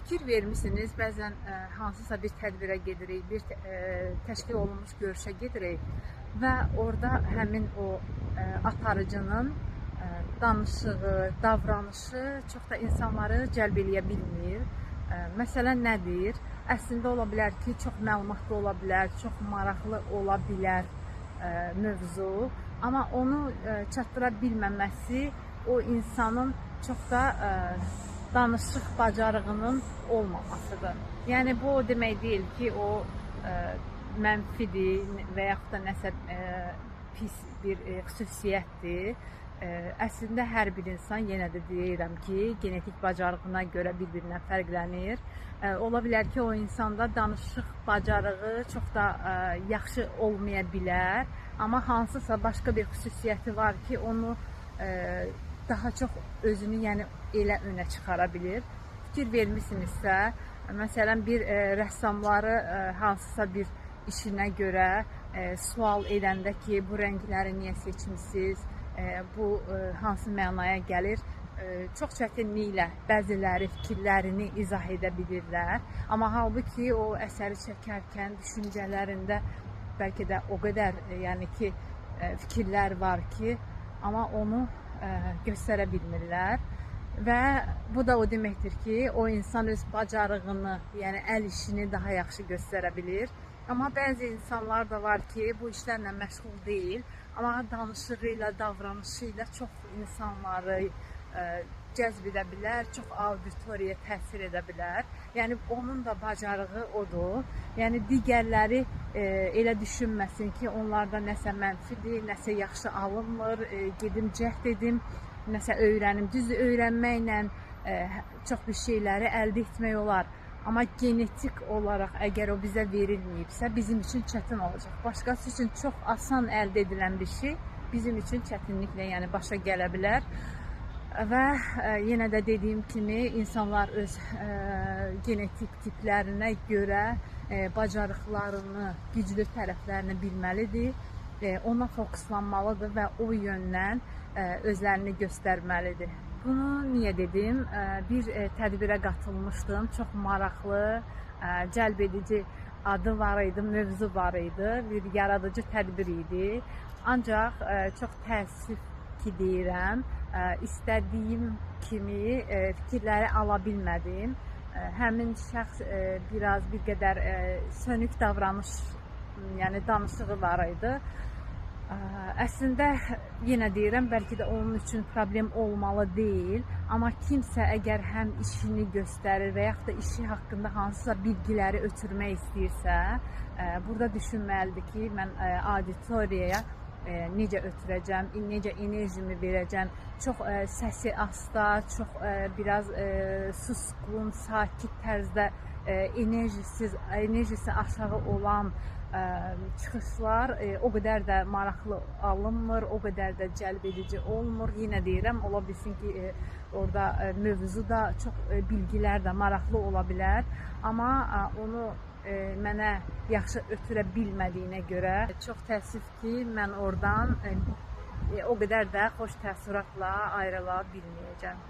Fikir vermisiniz, bəzən hansısa bir tədbirə gedirik, bir təşkil olunmuş görüşə gedirik və orada həmin o aparıcının danışığı, davranışı çox da insanları cəlb eləyə bilmir. Məsələn nədir? Əslində ola bilər ki, çox məlumatlı ola bilər, çox maraqlı ola bilər mövzu, amma onu çatdıra bilməməsi o insanın çox da danışıq bacarığının olmamasıdır. Yəni bu o demək deyil ki, o mənfidir və yaxud da nəsə pis bir xüsusiyyətdir. Əslində hər bir insan, yenə də deyirəm ki, genetik bacarığına görə bir-birindən fərqlənir. Ola bilər ki, o insanda danışıq bacarığı çox da yaxşı olmaya bilər, amma hansısa başqa bir xüsusiyyəti var ki, onu daha çox özünü, yəni elə önə çıxara bilir. Fikir vermisinizsə, məsələn bir rəssamları hansısa bir işinə görə sual edəndə ki, bu rəngləri niyə seçmisiniz, bu hansı mənaya gəlir, çox çətinliklə bəziləri fikirlərini izah edə bilirlər. Amma halbuki o əsəri çəkərkən düşüncələrində bəlkə də o qədər, yəni ki, fikirlər var ki, amma onu göstərə bilmirlər. Və bu da o deməkdir ki, o insan öz bacarığını, yəni əl işini daha yaxşı göstərə bilir. Amma bəzi insanlar da var ki, bu işlərlə məşğul deyil, amma danışığı ilə, davranışı ilə çox insanları cəzb edə bilər, çox auditoriyaya təsir edə bilər. Yəni onun da bacarığı odur. Yəni digərləri elə düşünməsin ki, onlarda nəsə mənfidir, nəsə yaxşı alınmır, gedim cəhd edim, nəsə öyrənim. Düzdür, öyrənməklə çox bir şeyləri əldə etmək olar. Amma genetik olaraq əgər o bizə verilməyibsə, bizim üçün çətin olacaq. Başqası üçün çox asan əldə edilən bir şey bizim üçün çətinliklə, yəni başa gələ bilər. Və yenə də dediyim kimi insanlar öz genetik tiplərinə görə bacarıqlarını, güclü tərəflərini bilməlidir, ona fokuslanmalıdır və o yöndən özlərini göstərməlidir. Bunu niyə dedim? Bir tədbirə qatılmışdım. Çox maraqlı, cəlb edici adı var idi, mövzu var idi. Bir yaradıcı tədbir idi. Ancaq çox təəssüf ki deyirəm, istədiyim kimi fikirləri ala bilmədim. Həmin şəxs biraz bir qədər sönük davranış, yəni danışığı var idi. Əslində yenə deyirəm, bəlkə də onun üçün problem olmalı deyil, amma kimsə əgər həm işini göstərir və yaxud da işi haqqında hansısa bilgiləri ötürmək istəyirsə, burada düşünməlidir ki, mən auditoriyaya necə ötürəcəm, necə enerjimi verəcəm. Çox səsi asta, çox biraz susqun, sakit tərzdə enerjisi aşağı olan çıxışlar o qədər də maraqlı alınmır, o qədər də cəlb edici olmur. Yenə deyirəm, ola bilsin ki, orada mövzu da çox bilgilər də maraqlı ola bilər, amma onu mənə yaxşı ötürə bilmədiyinə görə çox təəssüf ki, mən oradan o qədər də xoş təəssüratla ayrıla bilməyəcəm.